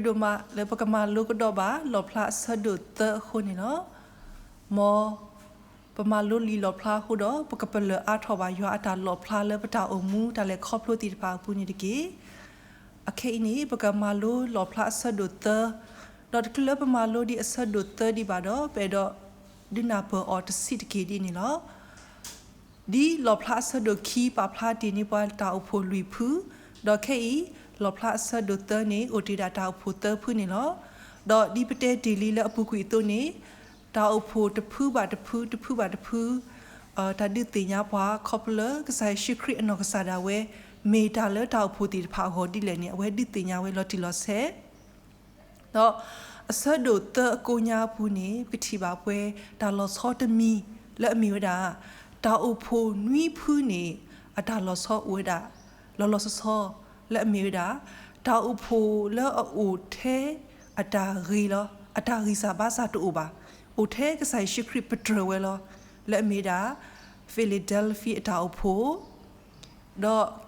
ဒိၣ်မးလၢပကမၤလိကဒီးဘၣ်လီၣ်ဖျါအဆၢဒိၣ်သၢအဃိန့ၣ်လီၤ. မ်ပမၤလိလံာ်လီၣ်ဖျါအဃိဒီး ပကပလၢၢ်အါထီၣ်ဘၣ်ယွၤအတၢ်လီၣ်ဖျါလၢပတၢ်အိၣ်မူတၢ်လဲၤခီဖျိသ့ၣ်တဖၣ်အပူၤန့ၣ်တက့ၢ်. အခဲအံၤန့ၣ် ပကမၤလိလီၣ်ဖျါအဆၢဒိၣ်သၢ, ဒီးတချုးလၢပမၤလိဒံးအဆၢဒိၣ်သၢဒံးဘၣ်ဒီး ပအဲၣ်ဒိးဒုးနၢ်ပၢၢ်အီၤတဆံးတက့ၢ်ဒ်န့ၣ်လီၤ. ဒ်လီၣ်ဖျါအဆၢဒိၣ်ခံ ပာ်ဖျါတ့ၢ်န့ၢ်ပှၤတၢ်အိၣ်ဖှိၣ်လွံၢ်ဖု, ဒီးခဲအံၤ လီၣ်ဖျါအဆၢဒိၣ်သၢန့ၣ် အိၣ်တ့ၢ်ဒၣ်တၢ်အိၣ်ဖှိၣ်သၢဖုန့ၣ်လီၤ. ဒီးဒ်ပတဲတ့ၢ်လံလၢအပူၤကွံာ်အသိးန့ၣ်, တၢ်အိၣ်ဖှိၣ်တဖုဘၣ်တဖု တဖုဘၣ်တဖု တၢ်ဒုးသ့ၣ်ညါပှၤ ခီဖျိလၢကစၢ်ယ့ၣ်ၡူးခရံာ်အနီၢ်ကစၢ်ဒၣ်ဝဲ မ့ၢ်တၢ်လၢတၢ်အိၣ်ဖှိၣ်သ့ၣ်တဖၣ်အဂီၢ်ဒ်လဲၣ်န့ၣ် အဝဲဒုးသ့ၣ်ညါဝဲလီၤတံၢ်လီၤဆဲး ဒီးအဆၢဒိၣ်သၢအကိးညါအပူၤန့ၣ် ပကထံၣ်ဘၣ်ပှဲၤ တၢ်လီၤဆီတမံၤလၢအမ့ၢ်ဝဲဒၣ် တၢ်အိၣ်ဖှိၣ်နွံဖုန့ၣ် အတၢ်လီၤဆီအိၣ်ဝဲဒၣ် လီၤလီၤဆီဆီ လၢအမ့ၢ်ဝဲဒၣ် တၢ်အိၣ်ဖှိၣ်လၢအအိၣ်ထဲအတၢ်ဂ့ၤလီၤ. အတၢ်ဂံၢ်စၢ်ဘါစၢ်တအိၣ်ဘၣ်. အိၣ်ထဲကစၢ်ယ့ၣ်ၡူးခရံာ်ပတြၢၤဝဲလီၤ. လၢအမ့ၢ်ဒၣ် Philadelphia အတၢ်အိၣ်ဖှိၣ်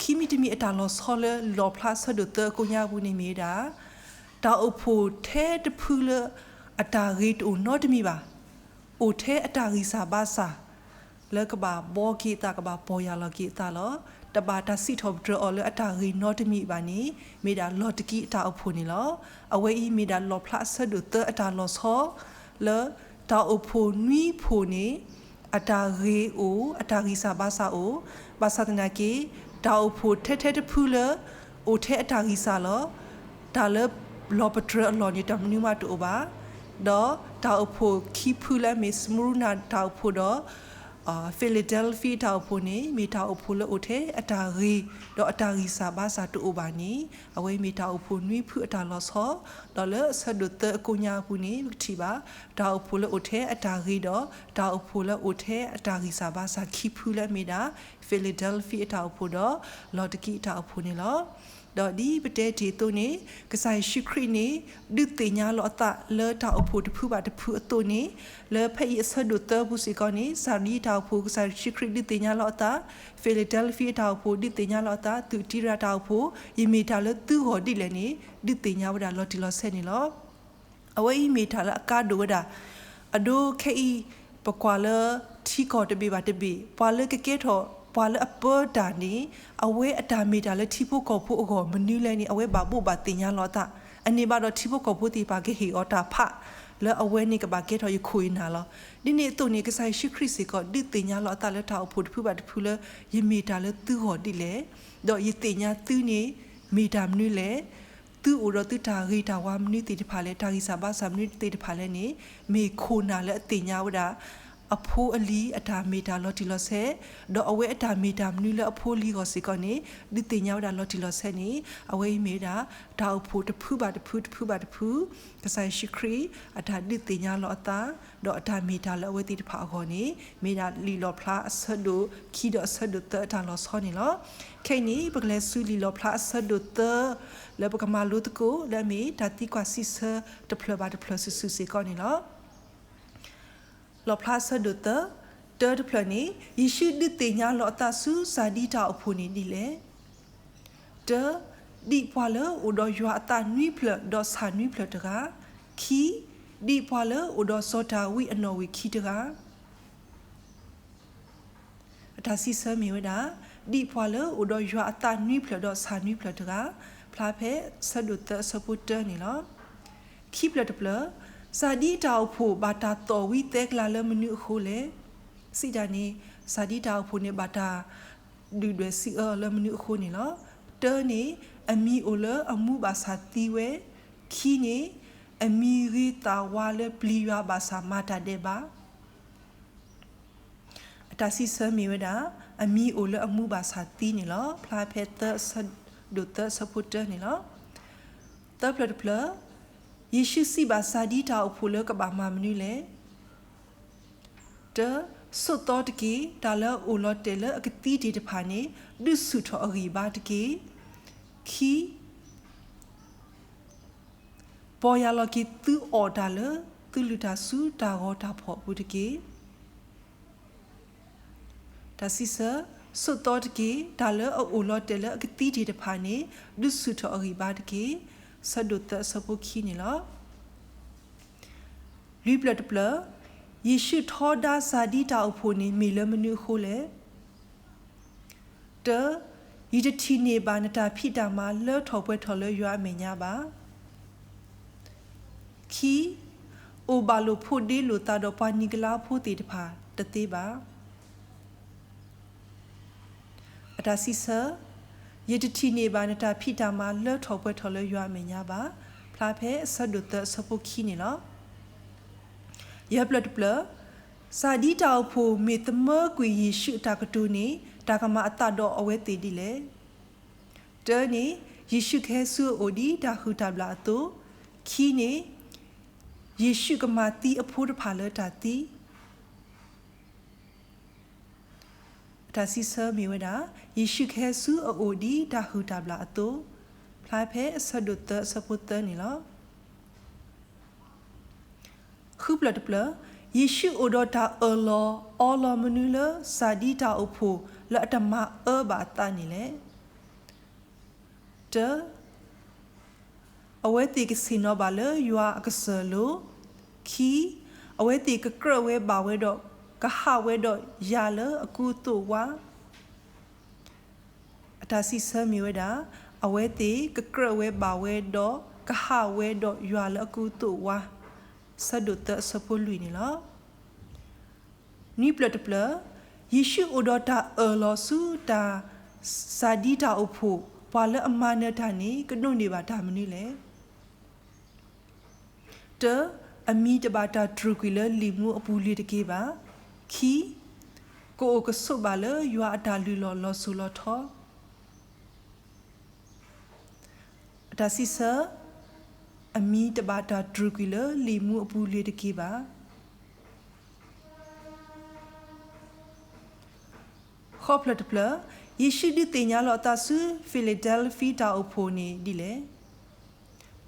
ဒီးခံမံၤတမံၤအတၢ်လီၤဆီလၢလီၣ်ဖျါအဆၢဒိၣ်သၢအကိးညါအပူၤန့ၣ်မ့ၢ်ဝဲဒၣ် တၢ်အိၣ်ဖှိၣ်ထဲတဖုလၢအတၢ်ဂ့ၤတအိၣ်နီတမံၤဘၣ်. အိၣ်ထဲအတၢ်ဂံၢ်စၢ်ဘါစၢ် လၢကဘၣ်ဘှီက့ၤအသး ကဘၣ်ပီၢ်ယၢ်လီၤက့ၤအသးလီၤ. တဘၣ်တၢ်စံးထီၣ်ပတြၢၤအီၤလၢအတၢ်ဂ့ၤနီတမံၤဘၣ်န့ၣ် မ့ၢ်ဒၣ်လီၤတကံအတၢ်အိၣ်ဖှိၣ်န့ၣ်လီၤ. အဝဲအံၤမ့ၢ်ဒၣ်လီၣ်ဖျါအဆၢဒိၣ်သၢအတၢ်လီၤဆီ လၢတၢ်အိၣ်ဖှိၣ်နွံဖှိၣ်န့ၣ် အတၢ်ဂ့ၤအိၣ် အတၢ်ဂံၢ်စၢ်ဘါစၢ်အိၣ်, ဘၣ်ဆၣ်သနာ်က့ တၢ်အိၣ်ဖှိၣ်ထဲထဲတဖုလၢ အိၣ်ထဲအတၢ်ဂံၢ်စၢ်လီၤ. တၢ်လၢလီၤပတြၢၤအလီၢ်န့ၣ် တၢ်မနုၤမးတအိၣ်ဘၣ်. ဒီးတၢ်အိၣ်ဖှိၣ်ခံဖုလၢအမ့ၢ် Smyrna တၢ်အိၣ်ဖှိၣ်ဒီး Philadelphia တၢ်အိၣ်ဖှိၣ်န့ၣ် မ့ၢ်တၢ်အိၣ်ဖှိၣ်လၢအိၣ်ထဲအတၢ်ဂ့ၤ ဒီးအတၢ်ဂံၢ်စၢ်ဘါစၢ်တအိၣ်ဘၣ်န့ၣ် အဝဲမ့ၢ်တၢ်အိၣ်ဖှိၣ်နွံဖုအတၢ်လီၤဆီ, ဒီးလၢအဆၢဒိၣ်သၢအကိးညါအပူၤန့ၣ် ပကထံၣ်ဘၣ် တၢ်အိၣ်ဖှိၣ်လၢအိၣ်ထဲအတၢ်ဂ့ၤဒီး တၢ်အိၣ်ဖှိၣ်လၢအိၣ်ထဲအတၢ်ဂံၢ်စၢ်ဘါစၢ်ခံဖုလၢအမ့ၢ်ဒၣ် Philadelphia အတၢ်အိၣ်ဖှိၣ်ဒီး လီၤတကံအတၢ်အိၣ်ဖှိၣ်န့ၣ်လီၤ. ဒီးဒ်ပတဲတ့ၢ်အသိးန့ၣ် ကစၢ်ယ့ၣ်ၡူးခရံာ်န့ၣ် ဒုးသ့ၣ်ညါလီၤအသးလၢတၢ်အိၣ်ဖှိၣ်တဖုဘၣ်တဖုအသိးန့ၣ် လၢဖဲအံၤအဆၢဒိၣ်သၢပူၤစ့ၢ်ကီးန့ၣ် စၤဒံတၢ်အိၣ်ဖှိၣ် ကစၢ်ယ့ၣ်ၡူးခရံာ်ဒုးသ့ၣ်ညါလီၤအသး, Philadelphia တၢ်အိၣ်ဖှိၣ်ဒုးသ့ၣ်ညါလီၤအသး, သုးတံရၤတၢ်အိၣ်ဖှိၣ် ယမ့ၢ်တၢ်လၢသုဂီၢ်ဒ်လဲၣ်န့ၣ် ဒုးသ့ၣ်ညါဝဲဒၣ်လီၤတံၢ်လီၤဆဲးန့ၣ်လီၤ. အဝဲအံၤမ့ၢ်တၢ်လၢအကါဒိၣ်ဝဲဒၣ်. အဒိခဲအံၤ ပကွၢ်လၢထံကီၢ်တဘ့ၣ်ဘၣ်တဘ့ၣ် ပှၤလၢကကဲထီၣ် ပှၤလၢအပၢတၢ်န့ၣ် အဝဲအတၢ်မ့ၢ်တၢ်လၢထံဖိကီၢ်ဖိအဂီၢ်မနုၤလဲၣ်န့ၣ် အဝဲဘၣ်ဘိးဘၣ်သ့ၣ်ညါလီၤအသး. အန့ၣ်ဘၣ်ဒီးထံဖိကီၢ်ဖိသ့ၣ်တဖၣ်ကဟ့ၣ်အီၤတၢ်ဖး လၢအဝဲန့ၣ်ကဘၣ်ကဲထီၣ်ယခိၣ်ယနၢ်လီၤ. ဒ်န့ၣ်အသိးန့ၣ် ကစၢ်ယ့ၣ်ၡူးခရံာ်စ့ၢ်ကီး ဒုးသ့ၣ်ညါလီၤအသးလၢတၢ်အိၣ်ဖှိၣ်တဖုဘၣ်တဖုလၢ ယမ့ၢ်တၢ်လၢသုဂီၢ်ဒ်လဲၣ်, ဒီးယသ့ၣ်ညါသုန့ၣ် မ့ၢ်တၢ်မနုၤလဲၣ် သုအိၣ်ဒီးသုတၢ်ဂ့ၤတၢ်ဝါမနုၤသ့ၣ်တဖၣ်လဲၣ်, တၢ်ဂံၢ်စၢ်ဘါစၢ်မနုၤသ့ၣ်တဖၣ်လဲၣ်န့ၣ် မ့ၢ်ခိၣ်နၢ်လၢအသ့ၣ်ညါဝဲဒၣ် အဖိအလံၤအတၢ်မ့ၢ်တၢ်လီၤတံၢ်လီၤဆဲး, ဒီးအဝဲအတၢ်မ့ၢ်တၢ်မနုၤလၢအဖိအလံၤအဂီၢ်စ့ၢ်ကီးန့ၣ် ဒုးသ့ၣ်ညါဝဲဒၣ်လီၤတံၢ်လီၤဆဲးန့ၣ် အဝဲအံၤမ့ၢ်ဝဲဒၣ် တၢ်အိၣ်ဖှိၣ်တဖုဘၣ်တဖု တဖုဘၣ်တဖု ကစၢ်ယ့ၣ်ၡူးခရံာ် အတၢ်ဒုးသ့ၣ်ညါလီၤအသး ဒီးအတၢ်မ့ၢ်တၢ်လၢအဝဲသ့ၣ်တဖၣ်အဂီၢ်န့ၣ် မ့ၢ်ဒၣ်လံာ်လီၣ်ဖျါအဆၢဒိၣ်ခံဒီးအဆၢဒိၣ်သၢအတၢ်လီၤဆီန့ၣ်လီၤ. ခဲအံၤန့ၣ် ပကလဲၤဆူလံာ်လီၣ်ဖျါအဆၢဒိၣ်သၢ လၢပကမၤလိသကိး လၢအမ့ၢ်တၢ်သံကွၢ်စံးဆၢတဖျၢၣ်ဘၣ်တဖျၢၣ်စုာ်စုာ်စ့ၢ်ကီးန့ၣ်လီၤ. လီၣ်ဖျါအဆၢဒိၣ်သၢ, တၢတဖျၢၣ်န့ၣ် ယ့ၣ်ၡူးဒုးသ့ၣ်ညါလီၤအသးဆူစၤဒံတၢ်အိၣ်ဖှိၣ်န့ၣ်ဒ်လဲၣ်. တၢ, ဒ်ပှၤလၢအိၣ်ဒီးယွၤအသးနွံဖျၢၣ်ဒီးဆၣ်နွံဖျၢၣ်တဂၤ, ခံ, ဒ်ပှၤလၢအိၣ်ဒီးစီၤဒၤဝံးအနီၣ်ဝ့ၢ်ခံတဂၤ အတၢ်စံးဆၢမ့ၢ်ဝဲဒၣ် ဒ်ပှၤလၢအိၣ်ဒီးယွၤအသးနွံဖျၢၣ်ဒီးဆၣ်နွံဖျၢၣ်တဂၤ, ဖျါဖဲဆၢဒိၣ်သၢအဆၢဖိတၢန့ၣ်လီၤ. ခံဖျၢၣ်တဖျၢၣ်, စၤဒံတၢ်အိၣ်ဖှိၣ်ဘၣ်တၢ်သီၣ်ဝံသဲကလၤလၢမနုၤအဃိလဲၣ်. စံးတၢ်န့ၣ် စၤဒံတၢ်အိၣ်ဖှိၣ်န့ၣ် ဘၣ်တၢ်ဒုၣ်ဒွဲၣ်စံးအၢလၢမနုၤအဃိန့ၣ်လီၤ. တၢန့ၣ် အမံၤအိၣ်လၢအမူဘၣ်ဆၣ်သံဝဲ, ခံန့ၣ် အမံၤဂ့ၤသးဝါလၢပျံၤယွၤဘၣ်ဆၣ်မၤတၢ်ဒဲးဘး အတၢ်စံးဆၢမ့ၢ်ဝဲဒၣ် အမံၤအိၣ်လၢအမူဘၣ်ဆၣ်သံန့ၣ်လီၤ. ဖျါဖဲသၢဆၢဒိၣ်သၢအဆၢဖိတၢန့ၣ်လီၤ. သၢဖျၢၣ်တဖျၢၣ်, ယ့ၣ်ၡူးစံးဘၣ်စၤဒံတၢ်အိၣ်ဖှိၣ်လၢကဘၣ်မၤမနုၤလဲၣ်. တၢ, ဆိးသီတက့ၢ်, တၢ်လၢအအိၣ်လီၤတဲာ်လၢအကသံတ့ၢ်တဖၣ်န့ၣ် ဒုးဆူၣ်ထီၣ်အဂံၢ်ဘါတက့ၢ်. ခံ ပီၢ်ယၢ်လီၤက့ၤသုအီၣ်တၢ်လၢသုလုၢ်တၢ်ဆူတၢ်ဂီၤတၢ်ဖှီၣ်အပူၤတက့ၢ်. တၢ်စံးဆၢ, ဆိးသီတက့ၢ်, တၢ်လၢအအိၣ်လီၤတဲာ်လၢအကသံတ့ၢ်တဖၣ်န့ၣ် ဒုးဆူၣ်ထီၣ်အဂံၢ်ဘါတက့ၢ်. ဆၢဒိၣ်သၢအဆၢဖိခံန့ၣ်လီၤ. လွံၢ်ဖျၢၣ်တဖျၢၣ်, ယ့ၣ်ၡူးထီဒါစၤဒံတၢ်အိၣ်ဖှိၣ်န့ၣ် မ့ၢ်လၢမနုၤအဃိလဲၣ်. တၢ, ယတထံၣ်န့ၢ်ဘၣ်နတၢ်ဖံးတၢ်မၤလၢထီၣ်ပှဲၤထီၣ်လၢယွၤအမဲာ်ညါဘၣ်. ခံ, အိၣ်ဘၣ်လိာ်ဖိးဒ့လိာ်သးဒီးပှၤနံၤကလါဖိသ့ၣ်တဖၣ်တသ့ဘၣ်. အတၢ်စံးဆၢ, ယတထံၣ်န့ၢ်ဘၣ်နတၢ်ဖံးတၢ်မၤလၢထီၣ်ပှဲၤထီၣ်လၢယွၤအမဲာ်ညါဘၣ်, ဖျါဖဲအဆၢဒိၣ်သၢအဆၢဖိခံန့ၣ်လီၤ. ယဲၢ်ဖျၢၣ်တဖျၢၣ်, စၤဒံတၢ်အိၣ်ဖှိၣ်မ့ၢ်သမၢကွံာ်ယ့ၣ်ၡူးအတၢ်ကတိၤန့ၣ် တၢ်ကမၤအသးဒီးအဝဲသ့ၣ်ဒ်လဲၣ်. တၢန့ၣ်, ယ့ၣ်ၡူးကဟဲဆူအအိၣ်ဒ်တၢ်ဟုၣ်တၢ်ဘျၣ်အသိး, ခံန့ၣ်, ယ့ၣ်ၡူးကမၤသံအဖိတဖၣ်လၢတၢ်သံ အတၢ်စံးဆၢမ့ၢ်ဝဲဒၣ်, ယ့ၣ်ၡူးကဟဲဆူအအိၣ်ဒ်တၢ်ဟုၣ်တၢ်ဘျၣ်အသိး, ဖျါဖဲအဆၢဒိၣ်သၢအဆၢဖိသၢန့ၣ်လီၤ. ဃုဖျၢၣ်တဖျၢၣ်, ယ့ၣ်ၡူးအိၣ်ဒီးတၢ်အၢၣ်လီၤအီလီၤမနုၤလၢစၤဒံတၢ်အိၣ်ဖှိၣ်လၢအတမၤအၢဘၣ်အသးန့ၣ်လဲၣ်. တၢ, အဝဲသ့ၣ်ကဆ့ၣ်နီၤဘၣ်လၢယွၤအကစၢၢ်အလိၤ, ခံ, အဝဲသ့ၣ်ကကြၢးဝဲဘၣ်ဝဲဒီးကဟးဝဲဒီးယၤလၢအကူအသိးဝါ အတၢ်စံးဆၢမ့ၢ်ဝဲဒၣ်, အဝဲသ့ၣ်ကကြၢးဝဲဘၣ်ဝဲဒီးကဟးဝဲဒီးယွၤလၢအကူအသိးဝါ, ဆၢဒိၣ်သၢအဆၢဖိလွံၢ်န့ၣ်လီၤ. နွံဖျၢၣ်တဖျၢၣ်, ယ့ၣ်ၡူးအိၣ်ဒီးတၢ်အၢၣ်လီၤဆူတၢ် စၤဒံတၢ်အိၣ်ဖှိၣ်, ပှၤလၢအမၤနၢၤတၢ်န့ၣ် ကဒိးန့ၢ်ဘၣ်တၢ်မနုၤလဲၣ်. တၢ, အမံၤတဘၣ်တၢ်တြူာ်ကွံာ်လၢလံာ်မူအပူၤလံၤတက့ၢ်ဘၣ်. ခံ, ကအိၣ်ကဆိးဘၣ်လၢယွၤအတၢ်လုၢ်လီၢ်လီၤစိၤလီၤထီ အတၢ်စံးဆၢ, အမံၤတဘၣ်တၢ်တြူာ်ကွံာ်လၢလံာ်မူအပူၤလံၤတက့ၢ်ဘၣ်. ဃိးဖျၢၣ်တဖျၢၣ်, ယ့ၣ်ၡူးဒုးသ့ၣ်ညါလီၤအသးဆူ ဖံလ့းဒဲလဖံတၢ်အိၣ်ဖှိၣ်န့ၣ်ဒ်လဲၣ်.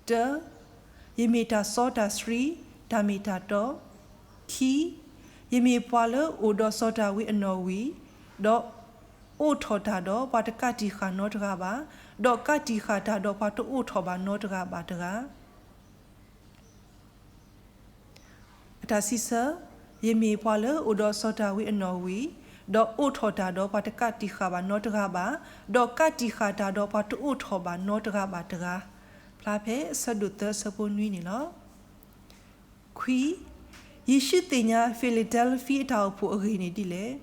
တၢ, ယမ့ၢ်တၢ်စီတၢ်ဆှံ, တၢ်မ့ၢ်တၢ်တီ, ခံ, ယမ့ၢ်ပှၤလၢအိၣ်ဒီးစီၤဒၤဝံးအနီၣ်ဝံၤ, ဒီးအိးထီၣ်တၢ်ဒီးပှၤတကးတံာ်ဃာ်နီတဂၤဘၣ်, ဒီးကးတံာ်ဃာ်တၢ်ဒီးပှၤတအိးထီၣ်ဘၣ်နီတဂၤဘၣ်တဂၤ အတၢ်စံးဆၢ, ယမ့ၢ်ပှၤလၢအိၣ်ဒီးစီၤဒၤဝံးအနီၣ်ဝံၤ, ဒီးအိးထီၣ်တၢ်ဒီးပှၤတကးတံာ်ဃာ်ဘၣ်နီတဂၤဘၣ်, ဒီးကးတံာ်ဃာ်တၢ်ဒီးပှၤတအိးထီၣ်ဘၣ်နီတဂၤဘၣ်တဂၤ, ဖျါဖဲအဆၢဒိၣ်သၢအဆၢဖိနွံန့ၣ်လီၤ. ခွံ, ယ့ၣ်ၡူးသ့ၣ်ညါ ဖံလ့းဒဲလဖံအတၢ်အိၣ်ဖှိၣ်အဂ့ၢ်န့ၣ်ဒ်လဲၣ်.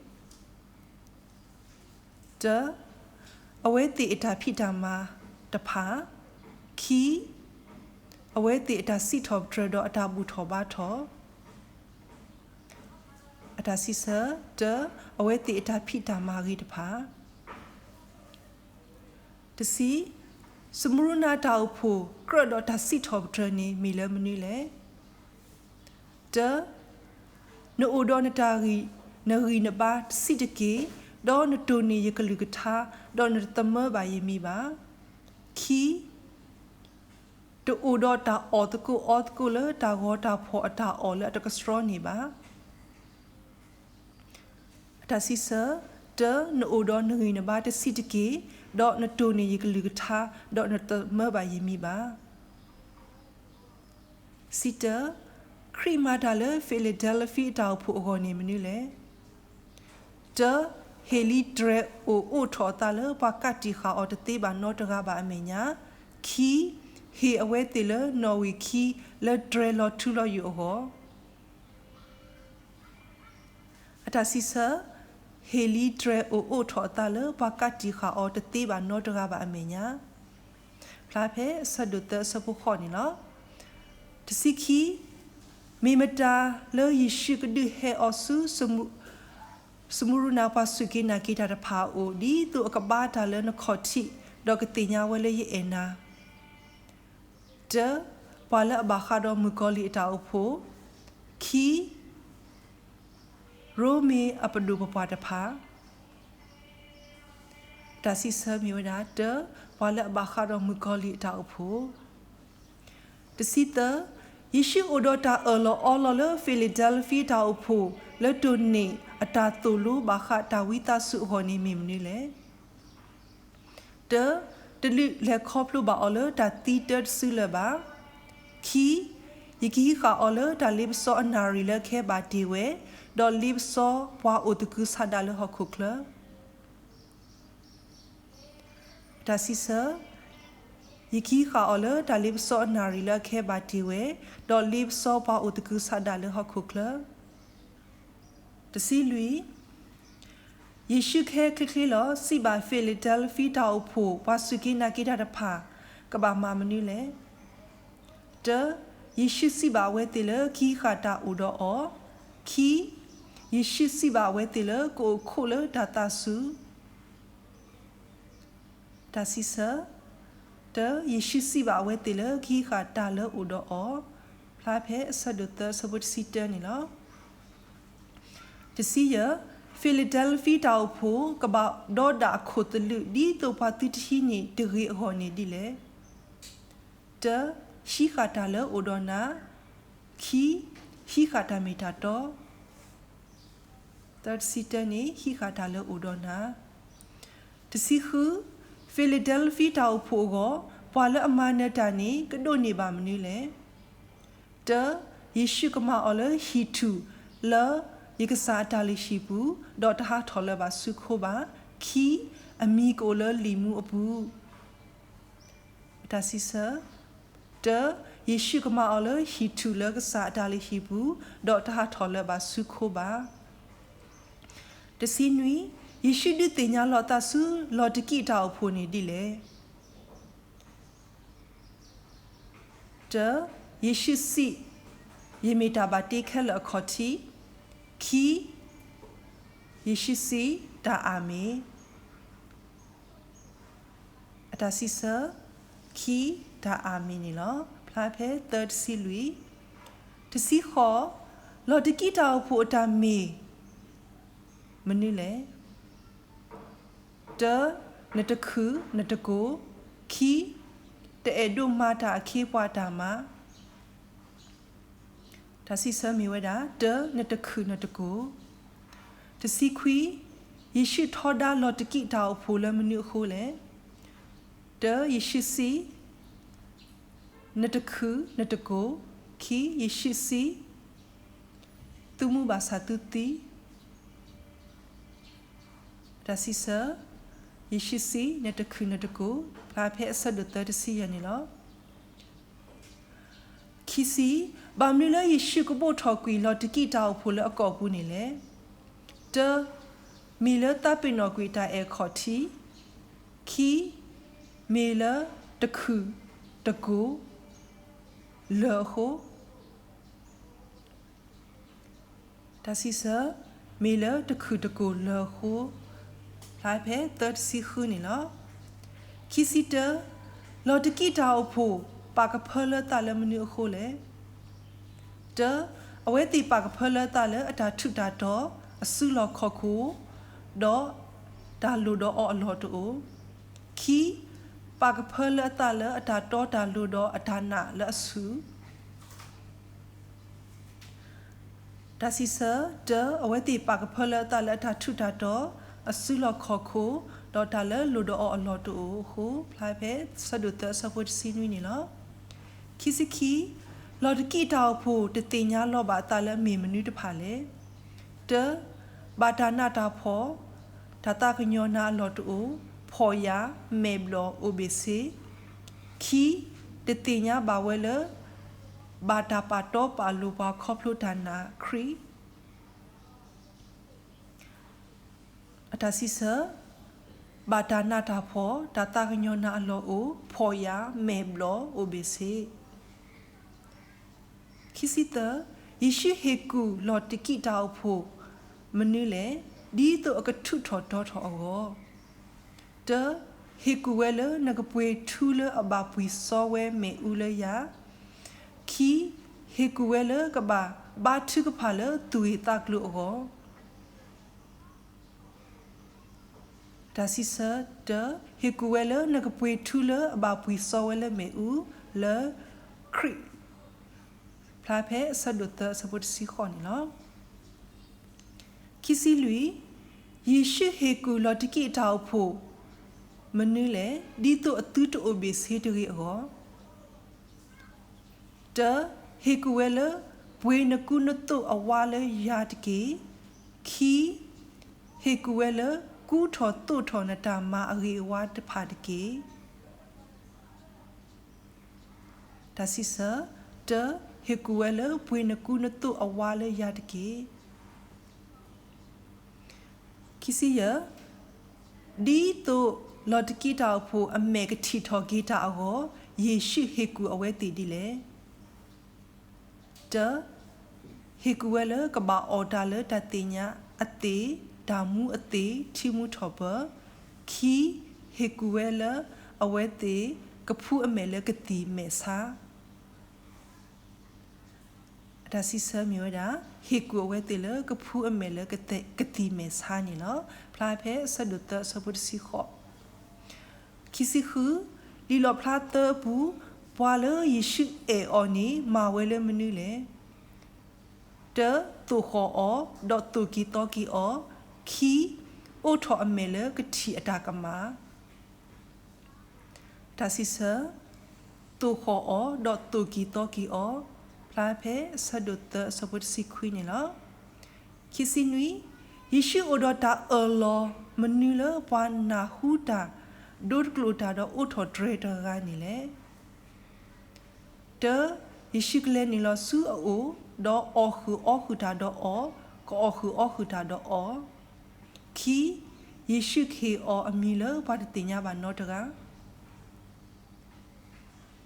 တၢ, အဝဲသ့ၣ်အတၢ်ဖံးတၢ်မၤတဖၣ်, ခံ, အဝဲသ့ၣ်အတၢ်စံးထီၣ်ပတြၢၤဒီးအတၢ်ဘူၣ်ထီၣ်ဘါထီၣ်, အတၢ်စံးဆၢ, တၢ, အဝဲသ့ၣ်အတၢ်ဖံးတၢ်မၤအဂ့ၢ်တဖၣ်. တဆံ, စမူရနၤတၢ်အိၣ်ဖှိၣ်ကြၢးဒီးတၢ်စံးထီၣ်ပတြၢၤန့ၣ်မ့ၢ်လၢမနုၤလဲၣ်. တၢ, နအိၣ်ဒီးနတၢ်ဂံၢ်, နဂံၢ်နဘါတဆံးတက့ၢ်, ဒီးနတိၢ်န့ၢ်ယကလုၢ်ကထါ, ဒီးနတသမၢဘၣ်ယမံၤဘၣ်. ခံ, တအိၣ်ဒီးတၢ်အီၣ်သကိးအီသကိးလၢတၢ်ဂီၤတၢ်ဖီၣ်အတၢ်အီၣ်လၢအတကဆှီန့ၣ်ဘၣ်. အတၢ်စံးဆၢ, တၢ, နအိၣ်ဒီးနဂံၢ်နဘါတဆံးတက့ၢ်, ဒီးနတိၢ်န့ၢ်ယကလုၢ်ကထါ, ဒီးနတသမၢဘၣ်ယမံၤဘၣ်. စံးတၢ, ခရံာ်မၤတၢ်လၢဖံလ့းဒဲလဖံအတၢ်အိၣ်ဖှိၣ်အဂီၢ်န့ၣ်မနုၤလဲၣ်. တၢ, ဟ့ၣ်လံတြဲၤအိၣ်အိးထီၣ်အသးလၢပှၤကးတံာ်ဃာ်အီၤတသ့ဘၣ်နီတဂၤဘၣ်အမဲာ်ညါ, ခံ, ဟ့ၣ်အဝဲသ့ၣ်လၢနီၣ်ဝံာ်ခံလၢတြဲၤလီၤထူလီၤယိာ်အဂီၢ် အတၢ်စံးဆၢ, ဟ့ၣ်လံတြဲၤအိၣ်အိးထီၣ်အသးလၢပှၤကးတံာ်ဃာ်အီၤတသ့ဘၣ်နီတဂၤဘၣ်အမဲာ်ညါ, ဖျါဖဲအဆၢဒိၣ်သၢအဆၢဖိဃိးန့ၣ်လီၤ. တဆံခံ, မ့ၢ်မတၤလၢယ့ၣ်ၡူးကဒုးဟဲအီၤဆူ စမူရနၤပှၤစူၢ်က့ၤနာ်က့ၤတၢ်တဖၣ်အအိၣ် ဒ်သိးအကဘါတၢ်လၢနခီၣ်ထံး, ဒီးကသ့ၣ်ညါဝဲလၢယအဲၣ်နၤ တၢ, ပှၤလၢအဘၣ်ဃးဒီးမုၣ်ကီၤလံၢ်အတၢ်အိၣ်ဖှိၣ်, ခံ, ရိမ့ၤအပဒိၣ်ပပှၢ်တဖၣ်, တၢ်စံးဆၢမ့ၢ်ဝဲဒၣ် တၢ, ပှၤလၢအဘၣ်ဃးဒီးမုၣ်ကီၤလံၢ်အတၢ်အိၣ်ဖှိၣ်, တဆံသၢ, ယ့ၣ်ၡူးအိၣ်ဒီးတၢ်အၢၣ်လီၤအီလီၤလၢဖံလ့းဒဲလဖံအတၢ်အိၣ်ဖှိၣ် လၢတိၢ်န့ၢ်အတၢ်သိၣ်လိဘၣ်ဃးတၢ်ဝံသးစူၤအဂီၢ်န့ၣ်မ့ၢ်မနုၤလဲၣ်. တၢ, တၢ် တၢ်တလုၢ်လဲၤခီဖျိဘၣ်အီၤလၢတၢ်သံတၢတစုလၢၤဘၣ်. ခံ, ယကဟံးဃာ်အီၤလၢတၢ်လ့ပစီအနၣ်ရံၣ်လၢအခဲဘၣ်တ့ၢ်ဝဲ, ဒီးလ့ပစီပှၤအိၣ်သကုၤဆးဒးလၢဟီၣ်ခိၣ်ချၢ တၢ်စံးဆၢ, ယကဟံးဃာ်အီၤလၢတၢ်လ့ပစီအနၣ်ရံၣ်လၢအခဲဘၣ်တ့ၢ်ဝဲ, ဒီးလ့ပစီပှၤအိၣ်သကုၤဆးဒးလၢဟီၣ်ခိၣ်ချၢ. တဆံလွံၢ်, ယ့ၣ်ၡူးခဲချ့ချ့လီၤ စံးဘၣ် Philadelphia တၢ်အိၣ်ဖှိၣ် ပှၤစူၢ်က့ၤနာ်က့ၤတၢ်တဖၣ် ကဘၣ်မၤမနုၤလဲၣ်. တၢ, ယ့ၣ်ၡူးစံးဘၣ်အဝဲသ့ၣ်လၢ ကဟံးဃာ်တၢ်အိၣ်ဒီးအီၤ. ခံ, ယ့ၣ်ၡူးစံးဘၣ်အဝဲသ့ၣ်လၢ ကအိၣ်ခိးလၢတၢ်သးစူၤ တၢ်စံးဆၢ, တၢ, ယ့ၣ်ၡူးစံးဘၣ်အဝဲသ့ၣ်လၢ ကဟံးဃာ်တၢ်လၢအိၣ်ဒီးအီၤ, ဖျါဖဲအဆၢဒိၣ်သၢအဆၢဖိတဆံတၢန့ၣ်လီၤ. တဆံယဲၢ်, Philadelphia တၢ်အိၣ်ဖှိၣ် ကဘၣ်ဒီဒၣ်အခိၣ်သလုး ဒ်သိးပှၤသုတဟံးန့ၢ်တဂ့ၤအဂီၢ်န့ၣ်ဒ်လဲၣ်. တၢ, ဟံးဃာ်တၢ်လၢအိၣ်ဒီးနၤ, ခံ, ဟံးဃာ်တၢ်မ့ၢ်တၢ်တီ သၢတဆံတၢန့ၣ် ဟံးဃာ်တၢ်လၢအိၣ်ဒီးနၤ. တဆံဃု, Philadelphia တၢ်အိၣ်ဖှိၣ်အဂီၢ် ပှၤလၢအမၤနၢၤတၢ်န့ၣ် ကဒိးန့ၢ်ဘၣ်မနုၤလဲၣ်. တၢ, ယ့ၣ်ၡူးကမၤအီၤလၢဟံၣ်ထူၣ်လၢယကစၢ်အတၢ်လုၢ်ဟံၣ်ပူၤ, ဒီးတဟးထီၣ်လၢၤဘၣ်ဆူခိဘၣ်. ခံ, အမံၤကအိၣ်လၢလံာ်မူအပူၤ အတၢ်စံးဆၢ, တၢ, ယ့ၣ်ၡူးကမၤအီၤလၢဟံၣ်ထူၣ်လၢကစၢ်အတၢ်လုၢ်ဟံၣ်ပူၤ, ဒီးတဟးထီၣ်လၢၤဘၣ်ဆူခိဘၣ်. တဆံနွံ, ယ့ၣ်ၡူးဒုးသ့ၣ်ညါလီၤအသးဆူလီၤတကံးတၢ်အိၣ်ဖှိၣ်န့ၣ်ဒ်လဲၣ်. တၢ, ယ့ၣ်ၡူးစံး, ယမ့ၢ်တၢ်ဘၣ်တ့ခဲလၢာ်အခီၣ်ထံး. ခံ, ယ့ၣ်ၡူးစံး, တၢ်အၤမ့ၣ် အတၢ်စံးဆၢ, ခံ, တၢ်အၤမ့ၣ်န့ၣ်လီၤ. ဖျါဖဲသၢတဆံလွံၢ်. တဆံဃိး, လီၤတကံးတၢ်အိၣ်ဖှိၣ်အတၢ်မ့ၢ် မနုၤလဲၣ်. တၢ, နတခုၣ်နတကိၢ်. ခံ, တအဲၣ်ဒိးမၤတၢ်အခ့အပှၤတၢ်မၤ တၢ်စံးဆၢမ့ၢ်ဝဲဒၣ် တၢ, နတခုၣ်နတကိၢ်. တဆံခွံ, ယ့ၣ်ၡူးထီဒါလီၤတကံးတၢ်အိၣ်ဖှိၣ်လၢမနုၤအဃိလဲၣ်. တၢ, ယ့ၣ်ၡူးစံး, နတခုၣ်နတကိၢ်. ခံ, ယ့ၣ်ၡူးစံး, သုမူဘၣ်ဆၣ်သုသံ တၢ်စံးဆၢ, ယ့ၣ်ၡူးစံး, နတခုၣ်နတကိၢ်. ဖျါဖဲအဆၢဒိၣ်သၢတဆံယဲၢ်န့ၣ်လီၤ. ခံဆံ, ဘၣ်မနုၤလၢယ့ၣ်ၡူးကဘိးထီၣ်ကွံာ်လီၤတကံးတၢ်အိၣ်ဖှိၣ်လၢအကိာ်ပူၤန့ၣ်လဲၣ်. တၢ, မ့ၢ်လၢသးပ့ၤနီၣ်ကွံာ်တၢ်အဲၣ်ခီၣ်ထံး. ခံ, မ့ၢ်လၢတခုၣ်တကိၢ်လၢအဃိ တၢ်စံးဆၢ, မ့ၢ်လၢတခုၣ်တကိၢ်လၢအဃိ, ဖျါဖဲသၢတဆံဃုန့ၣ်လီၤ. ခံဆံတၢ, လီၤတကံးတၢ်အိၣ်ဖှိၣ် ပာ်ကဖၢလၢသးလၢမနုၤအဃိလဲၣ်. တၢ, အဝဲသ့ၣ်ပာ်ကဖၢလၢသးလၢအတၢ်ထူးတၢ်တီၤ, အစုလီၢ်ခီၣ်ခိၣ်, ဒီးတၢ်လိၣ်ဒီးအီၤအလီၢ်တအိၣ်. ခံ, ပာ်ကဖၢလၢအသးလၢအတၢ်တီတၢ်လိၤဒီးအတၢ်နာ်လၢအဆူၣ် တၢ်စံးဆၢ, တၢ, အဝဲသ့ၣ်ပာ်ကဖၢလၢအသးလၢအတၢ်ထူးတၢ်တီၤ, အစုလီၢ်ခီၣ်ခိၣ်, ဒီးတၢ်လၢလိၣ်ဒီးအီၤအလီၢ်တအိၣ်အဃိ, ဖျါဖဲဆၢဒိၣ်သၢအဆၢဖိတဆံနွံန့ၣ်လီၤ. ခံဆံခံ, လီၤတကံးတၢ်အိၣ်ဖှိၣ်တသ့ၣ်ညါလီၤဘၣ်အသးလၢအမ့ၢ်မနုၤတဖၣ်လဲၣ်. တၢ, ဘၣ်တၢ်နးတၢ်ဖှီၣ်, တၢ်သးကညီၤနၤအလီၢ်တအိၣ်, ဖှီၣ်ယာ်, မဲာ်ဘျီၣ်အိၣ်ဘ့ၣ်ဆ့. ခံ, တသ့ၣ်ညါဘၣ်ဝဲလၢ ဘၣ်တၢ်ပာ်တီပာ်လိၤပှၤခီဖျိတၢ်နာ်ခရံာ် အတၢ်စံးဆၢ, ဘၣ်တၢ်နးတၢ်ဖှီၣ်, တၢ်သးကညီၤနၤအလီၢ်အိၣ်, ဖှီၣ်ယာ်, မဲာ်ဘျီၣ်အိၣ်ဘ့ၣ်ဆ့. ခံဆံသၢ, ယ့ၣ်ၡူးဟ့ၣ်ကူၣ်လီၤတကံးတၢ်အိၣ်ဖှိၣ်မနုၤလဲၣ်, ဒ်သိးအကထူးထီၣ်တီထီၣ်အဂီၢ်. တၢ, ဟ့ၣ်ကူၣ်ဝဲလၢနကပှ့ၤထူလၢအဘၣ်ပှံၤစီဝဲမ့ၣ်အူလၢယၤ. ခံ, ဟ့ၣ်ကူၣ်ဝဲလၢကဘၣ်ဘါထုကဖၣ်လၢသူၣ်ဂ့ၢ်သးကျိၤအဂီၢ်. တၢ်စံးဆၢ, တၢ, ဟ့ၣ်ကူၣ်ဝဲလၢနကပှ့ၤထူလၢအဘၣ်ပှံၤစီဝဲလၢမ့ၣ်အူလၢခရံာ် ဖျါဖဲအဆၢဒိၣ်သၢအဆၢဖိတဆံဃိးန့ၣ်လီၤ. ခံဆံလွံၢ်, ယ့ၣ်ၡူးဟ့ၣ်ကူၣ်လီၤတကံးတၢ်အိၣ်ဖှိၣ် မနုၤလဲၣ်, ဒ်သိးအသုတအိၣ်ဘ့ၣ်ဆ့တဂ့ၤအဂီၢ်. တၢ, ဟ့ၣ်ကူၣ်ဝဲလၢ ပှ့ၤနကူနသိးအဝါလၢယၤတက့ၢ်. ခံ, ဟ့ၣ်ကူၣ်ဝဲလၢ ကူထီၣ်သိးထီၣ်နတၢ်မၤအဂ့ၤအဝါတဖၣ်တက့ၢ်. တၢ်စံးဆၢ, တၢ, ဟ့ၣ်ကူၣ်ဝဲလၢ ပှ့ၤနကူနသိးအဝါလၢယၤတက့ၢ်. ခံဆံယဲၢ်, ဒ်သိးလီၤတကံတၢ်အိၣ်ဖှိၣ်အမဲာ်ကထံၣ်ထီၣ်က့ၤတၢ်အဂီၢ်, ယ့ၣ်ၡူးဟ့ၣ်ကူၣ်အဝဲသ့ၣ်ဒ်လဲၣ်. တၢ, ဟ့ၣ်ကူၣ်ဝဲလၢကဘၣ်အီၣ်တၢ်လၢတၢ်သ့ၣ်ညါအသ့ၣ်, တၢ်မူအသ့ၣ်, ထံမူထီၣ်ပၢၤ. ခံ, ဟ့ၣ်ကူၣ်ဝဲလၢအဝဲသ့ၣ်ကဖှူအမဲာ်လၢကသံၣ်မဲာ်ဆါ. အတၢ်စံးဆၢမ့ၢ်ဝဲဒၣ် ဟ့ၣ်ကူၣ်အဝဲသ့ၣ်လၢကဖှူအမဲာ်လၢကသံၣ်မဲာ်ဆါန့ၣ်လီၤ. ဖျါဖဲအဆၢဒိၣ်သၢအဆၢဖိတဆံဃိး. ခံဆံဃု, လံာ်လီၣ်ဖျါသၢအပူၤ, ပှၤလၢယ့ၣ်ၡူးအဲၣ်အီၤန့ၣ် မၤဝဲလၢမနုၤလဲၣ်. တၢ, သိၣ်ဃီၣ်အီၤ, ဒီးသိၣ်က့ၤသီက့ၤအီၤ. ခံ, အိးထီၣ်အမဲာ်လၢကထံၣ်အတၢ်ကမၣ်. တၢ်စံးဆၢ, သိၣ်ဃီၣ်အီၤ, ဒီးသိၣ်က့ၤသီက့ၤအီၤ, ဖျါဖဲအဆၢဒိၣ်သၢအဆၢဖိတဆံခွံန့ၣ်လီၤ. ခံဆံနွံ, ယ့ၣ်ၡူးအိၣ်ဒီးတၢ်အၢၣ်လီၤမနုၤလၢပှၤနၢ်ဟူတၢ်ဒိတကျိာ်တၢ်ဒီးအိးထီၣ်တြဲၤတဂၤန့ၣ်လဲၣ်. တၢ, ယ့ၣ်ၡူးကလဲၤနုာ်လီၤဆူအအိၣ်, ဒီးအီၣ်ဃုာ်အီဃုာ်တၢ်ဒီးအီၤ, ကအီၣ်ဃုာ်အီဃုာ်တၢ်ဒီးအီၤ. ခံ, ယ့ၣ်ၡူးကဟ့ၣ်အီၤအမံၤလၢပှၤတသ့ၣ်ညါဘၣ်နီတဂၤ.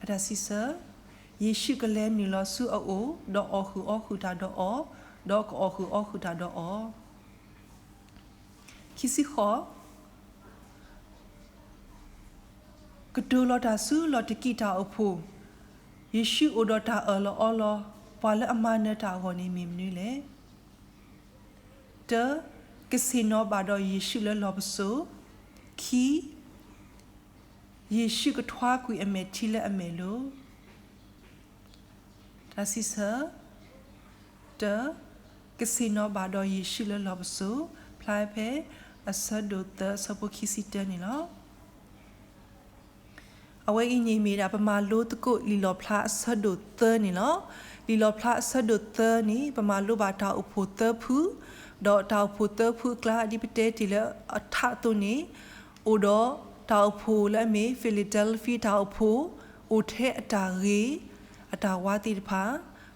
အတၢ်စံးဆၢ, ယ့ၣ်ၡူးကလဲၤနုာ်လီၤဆူအအိၣ်, ဒီးအီၣ်ဃုာ်အီဃုာ်တၢ်ဒီးအီၤ, ဒီးကအီၣ်ဃုာ်အီဃုာ်တၢ်ဒီးအီၤ. ခံဆံဃိး, ကတိၤလီၤတၢ်ဆူလီၤတကံၢ်တၢ်အိၣ်ဖှိၣ်, ယ့ၣ်ၡူးအိၣ်ဒီးတၢ်အၢၣ်လီၤအီလီၤ, ပှၤလၢအမၤနၢၤတၢ်အဂီၢ်န့ၣ်မ့ၢ်မနုၤလဲၣ်. တၢ, ကဆ့ၣ်နီၤဘၣ်ဒီးယ့ၣ်ၡူးလၢလီၢ်ပစိာ်. ခံ, ယ့ၣ်ၡူးကထွါကွံာ်အမဲာ်ထံလၢအမဲာ်လိၤ. တၢ်စံးဆၢ, တၢ, ကဆ့ၣ်နီၤဘၣ်ဒီးယ့ၣ်ၡူးလၢလီၢ်ပစိာ်, ဖျါဖဲအဆၢဒိၣ်သၢအဆၢဖိခံဆံတၢန့ၣ်လီၤ. အဝဲအံၤန့ၣ်မ့ၢ်ဒၣ်ပမၤလိသကိးလံာ်လီၣ်ဖျါအဆၢဒိၣ်သၢန့ၣ်လီၤ. လံာ်လီၣ်ဖျါအဆၢဒိၣ်သၢန့ၣ် ပမၤလိဘၣ်တၢ်အိၣ်ဖှိၣ်သၢဖု, ဒီးတၢ်အိၣ်ဖှိၣ်သၢဖုအကျါ ဒ်ပတဲတ့ၢ်လၢအထးအသိးန့ၣ်, အိၣ်ဒီးတၢ်အိၣ်ဖှိၣ်လၢအမ့ၢ် Philadelphia တၢ်အိၣ်ဖှိၣ်, အိၣ်ထဲအတၢ်ဂ့ၤ, အတၢ်ဝါသ့ၣ်တဖၣ်,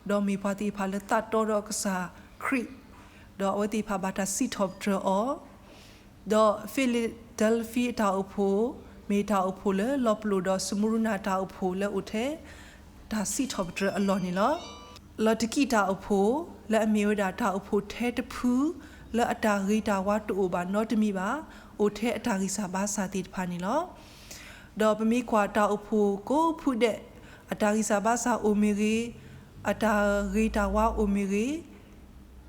ဒီးမ့ၢ်ပှၤသ့ၣ်တဖၣ်လၢသးတီဒီးကစၢ်ခရံာ်, ဒီးအဝဲသ့ၣ်တဖၣ်ဘၣ်တၢ်စံးထီၣ်ပတြၢၤအီၤ ဒီး Philadelphia တၢ်အိၣ်ဖှိၣ်, မ့ၢ်တၢ်အိၣ်ဖှိၣ်လၢလီၤပလိာ်ဒီး စမူရနၤတၢ်အိၣ်ဖှိၣ်လၢအိၣ်ထဲ တၢ်စံးထီၣ်ပတြၢၤအလီၢ်န့ၣ်လီၤ. လီၤတကံၢ်တၢ်အိၣ်ဖှိၣ် လၢအမ့ၢ်ဝဲဒၣ်တၢ်အိၣ်ဖှိၣ်ထဲတဖု လၢအတၢ်ဂ့ၤတၢ်ဝါတအိၣ်ဘၣ်နီတမံၤဘၣ်, အိၣ်ထဲအတၢ်ဂံၢ်စၢ်ဘါစၢ်သ့ၣ်တဖၣ်န့ၣ်လီၤ. ဒီးပမ့ၢ်ကွၢ်တၢ်အိၣ်ဖှိၣ်ကိးဖုဒဲး, အတၢ်ဂံၢ်စၢ်ဘါစၢ်အိၣ်မ့ၢ်ဂ့ၤ, အတၢ်ဂ့ၤတၢ်ဝါအိၣ်မ့ၢ်ဂ့ၤ,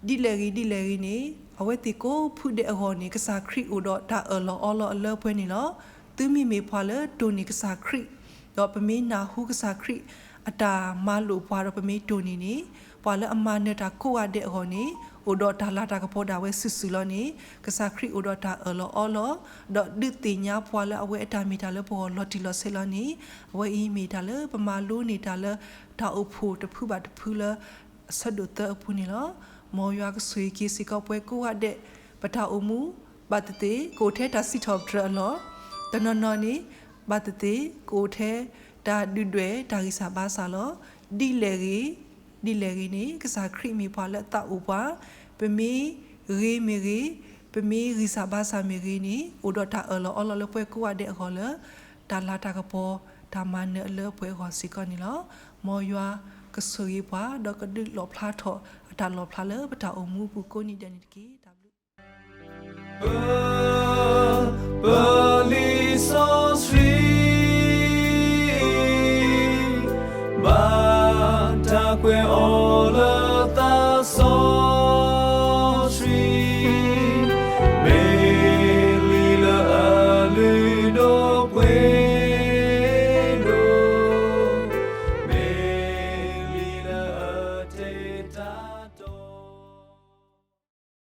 ဒ်လဲၣ်ဂ့ၤဒ်လဲၣ်ဂ့ၤန့ၣ်, အဝဲသ့ၣ်ကိးဖုဒဲးအဂီၢ်န့ၣ် ကစၢ်ခရံာ်အိၣ်ဒီးတၢ်အၢၣ်လီၤအီလီၤအလၢပှဲၤန့ၣ်လီၤ. သုမ့မ့ၢ်ပှၤလၢတိၢ်န့ၢ်ကစၢ်ခရံာ်, ဒီးပမ့ၢ်နၢ်ဟူကစၢ်ခရံာ်အတၢ်မၤလိာ်ပှၤဒီးပမ့ၢ်တိၢ်န့ၢ်န့ၣ်, ပှၤလၢအမၤနၢၤတၢ်ကိးဂၤဒဲးအဂီၢ်န့ၣ် အိၣ်ဒီးတၢ်လၤတၢ်ကပီၤဒၣ်ဝဲစုာ်စုာ်လီၤန့ၣ်, ကစၢ်ခရံာ်အိၣ်ဒီးတၢ်အၢၣ်လီၤအီလီၤ, ဒီးဒုးသ့ၣ်ညါပှၤလၢအဝဲအတၢ်မ့ၢ်တၢ်လၢပဂီၢ်လီၤတံၢ်လီၤဆဲးလီၤန့ၣ်, အဝဲအံၤမ့ၢ်တၢ်လၢပမၤလိန့ၢ်တၢ်လၢ တၢ်အိၣ်ဖှိၣ်တဖုဘၣ်တဖုလၢ အဆၢဒိၣ်သၢအပူၤန့ၣ်လီၤ. မ်ယွၤကဆိၣ်ဂ့ၤက့ၤစ့ၢ်ကီးပှၤကိးဂၤဒဲး, ပတၢ်အိၣ်မူ ဘၣ်သ့ၣ်သ့ၣ် ကအိၣ်ထဲတၢ်စံးထီၣ်ပတြၢၤအလီၢ်, တနီၤနီၤန့ၣ် ဘၣ်သ့ၣ်သ့ၣ် ကအိၣ်ထဲတၢ်ဒုၣ်ဒွဲၣ်တၢ်ဂံၢ်စၢ်ဘါစၢ်လီၤ. ဒ်လဲၣ်ဂ့ၤ, ဒ်လဲၣ်ဂ့ၤန့ၣ် ကစၢ်ခရံာ်မ့ၢ်ပှၤလၢအသးအိၣ်ပှၤ, ပမ့ၢ်ဂ့ၤမ့ၢ်ဂ့ၤ, ပမ့ၢ်ဂံၢ်စၢ်ဘါစၢ်မ့ၢ်ဂ့ၤန့ၣ် အိၣ်ဒီးတၢ်အၢၣ်လီၤအီလီၤလၢပှၤကိးဂၤဒဲးအဂီၢ်လၢ တၢ်လၤတၢ်ကပီၤ တၢ်မၤနၢၤအလၢပှဲၤအဂီၢ်စ့ၢ်ကီးန့ၣ်လီၤ. မ်ယွၤကဆိၣ်ဂ့ၤပှၤ ဒီးကဒုးလီၣ်ဖျါထီၣ်အတၢ်လီၣ်ဖျါလၢပတၢ်အိၣ်မူအပူၤကိးနံၤဒဲးန့ၣ်တက့ၢ်. တၢ်ဘျုး ပလံာ်စီဆှံ